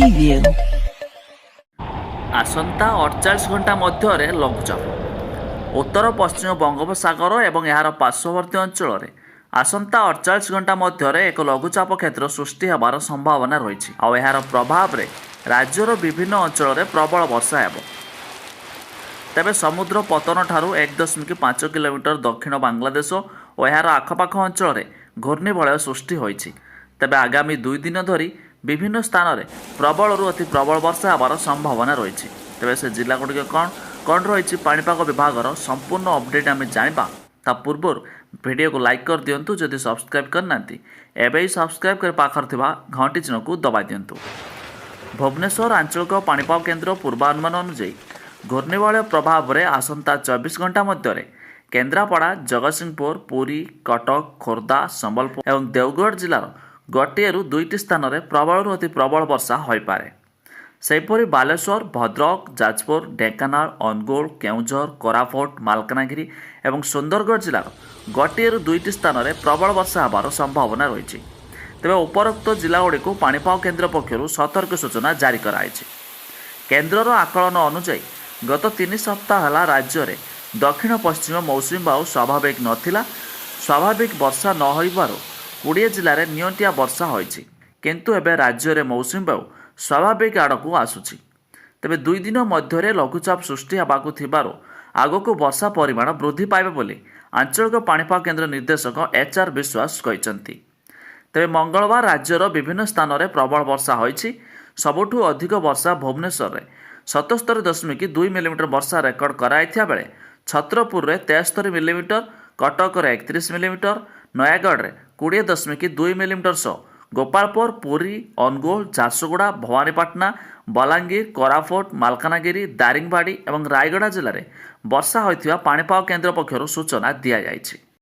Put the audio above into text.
Preview. ଆସନ୍ତା 48 ଘଣ୍ଟା ମଧ୍ୟରେ ଲଘୁଚାପ। ଉତ୍ତର ପଶ୍ଚିମ ବଙ୍ଗୋପସାଗର ଏବଂ ଏହାର ପାର୍ଶ୍ୱବର୍ତ୍ତୀ ଅଞ୍ଚଳରେ ଆସନ୍ତା 48 ଘଣ୍ଟା ମଧ୍ୟରେ ଏକ ଲଘୁଚାପ କ୍ଷେତ୍ର ସୃଷ୍ଟି ହେବାର ସମ୍ଭାବନା ରହିଛି। ଆଉ ଏହାର ପ୍ରଭାବରେ ରାଜ୍ୟର ବିଭିନ୍ନ ଅଞ୍ଚଳରେ ପ୍ରବଳ ବର୍ଷା ହେବ। ତେବେ ସମୁଦ୍ର ପତନଠାରୁ 1.5 କିଲୋମିଟର ଦକ୍ଷିଣ ବାଂଲାଦେଶ ଓ ଏହାର ଆଖପାଖ ଅଞ୍ଚଳରେ ଘୂର୍ଣ୍ଣିବଳୟ ସୃଷ୍ଟି ହୋଇଛି। ତେବେ ଆଗାମୀ 2 ଦିନ ଧରି ବିଭିନ୍ନ ସ୍ଥାନରେ ପ୍ରବଳରୁ ଅତି ପ୍ରବଳ ବର୍ଷା ହେବାର ସମ୍ଭାବନା ରହିଛି। ତେବେ ସେ ଜିଲ୍ଲାଗୁଡ଼ିକ କ'ଣ କ'ଣ ରହିଛି, ପାଣିପାଗ ବିଭାଗର ସମ୍ପୂର୍ଣ୍ଣ ଅପଡେଟ୍ ଆମେ ଜାଣିବା। ତା ପୂର୍ବରୁ ଭିଡ଼ିଓକୁ ଲାଇକ୍ କରିଦିଅନ୍ତୁ। ଯଦି ସବସ୍କ୍ରାଇବ୍ କରିନାହାନ୍ତି, ଏବେ ହିଁ ସବସ୍କ୍ରାଇବ୍ କରି ପାଖରେ ଥିବା ଘଣ୍ଟି ଚିହ୍ନକୁ ଦବାଇ ଦିଅନ୍ତୁ। ଭୁବନେଶ୍ୱର ଆଞ୍ଚଳିକ ପାଣିପାଗ କେନ୍ଦ୍ର ପୂର୍ବାନୁମାନ ଅନୁଯାୟୀ ଘୂର୍ଣ୍ଣିବଳୟ ପ୍ରଭାବରେ ଆସନ୍ତା 24 ଘଣ୍ଟା ମଧ୍ୟରେ କେନ୍ଦ୍ରାପଡ଼ା, ଜଗତସିଂହପୁର, ପୁରୀ, କଟକ, ଖୋର୍ଦ୍ଧା, ସମ୍ବଲପୁର ଏବଂ ଦେଓଗଡ଼ ଜିଲ୍ଲାର ଗୋଟିଏରୁ ଦୁଇଟି ସ୍ଥାନରେ ପ୍ରବଳରୁ ଅତି ପ୍ରବଳ ବର୍ଷା ହୋଇପାରେ। ସେହିପରି ବାଲେଶ୍ୱର, ଭଦ୍ରକ, ଯାଜପୁର, ଢେଙ୍କାନାଳ, ଅନୁଗୁଳ, କେଉଁଝର, କୋରାପୁଟ, ମାଲକାନଗିରି ଏବଂ ସୁନ୍ଦରଗଡ଼ ଜିଲ୍ଲାର ଗୋଟିଏରୁ ଦୁଇଟି ସ୍ଥାନରେ ପ୍ରବଳ ବର୍ଷା ହେବାର ସମ୍ଭାବନା ରହିଛି। ତେବେ ଉପରୋକ୍ତ ଜିଲ୍ଲାଗୁଡ଼ିକୁ ପାଣିପାଗ କେନ୍ଦ୍ର ପକ୍ଷରୁ ସତର୍କ ସୂଚନା ଜାରି କରାଯାଇଛି। କେନ୍ଦ୍ରର ଆକଳନ ଅନୁଯାୟୀ ଗତ 3 ସପ୍ତାହ ହେଲା ରାଜ୍ୟରେ ଦକ୍ଷିଣ ପଶ୍ଚିମ ମୌସୁମୀ ବାୟୁ ସ୍ୱାଭାବିକ ନଥିଲା। ସ୍ୱାଭାବିକ ବର୍ଷା ନ ହୋଇବାରୁ 20 ଜିଲ୍ଲାରେ ନିଅଣ୍ଟିଆ ବର୍ଷା ହୋଇଛି। କିନ୍ତୁ ଏବେ ରାଜ୍ୟରେ ମୌସୁମୀ ବାୟୁ ସ୍ୱାଭାବିକ ଆଡ଼କୁ ଆସୁଛି। ତେବେ 2 ଦିନ ମଧ୍ୟରେ ଲଘୁଚାପ ସୃଷ୍ଟି ହେବାକୁ ଥିବାରୁ ଆଗକୁ ବର୍ଷା ପରିମାଣ ବୃଦ୍ଧି ପାଇବ ବୋଲି ଆଞ୍ଚଳିକ ପାଣିପାଗ କେନ୍ଦ୍ର ନିର୍ଦ୍ଦେଶକ ଏଚ୍ ଆର୍ ବିଶ୍ୱାସ କହିଛନ୍ତି। ତେବେ ମଙ୍ଗଳବାର ରାଜ୍ୟର ବିଭିନ୍ନ ସ୍ଥାନରେ ପ୍ରବଳ ବର୍ଷା ହୋଇଛି। ସବୁଠୁ ଅଧିକ ବର୍ଷା ଭୁବନେଶ୍ୱରରେ 77.2 ମିଲିମିଟର ବର୍ଷା ରେକର୍ଡ କରାଯାଇଥିବା ବେଳେ ଛତ୍ରପୁରରେ 73 ମିଲିମିଟର, କଟକରେ 31 ମିଲିମିଟର, ନୟାଗଡ଼ରେ 20.2 ମିଲିମିଟର ସହ ଗୋପାଳପୁର, ପୁରୀ, ଅନୁଗୁଳ, ଝାରସୁଗୁଡ଼ା, ଭବାନୀପାଟଣା, ବଲାଙ୍ଗୀର, କୋରାପୁଟ, ମାଲକାନଗିରି, ଦାରିଙ୍ଗବାଡ଼ି ଏବଂ ରାୟଗଡ଼ା ଜିଲ୍ଲାରେ ବର୍ଷା ହୋଇଥିବା ପାଣିପାଗ କେନ୍ଦ୍ର ପକ୍ଷରୁ ସୂଚନା ଦିଆଯାଇଛି।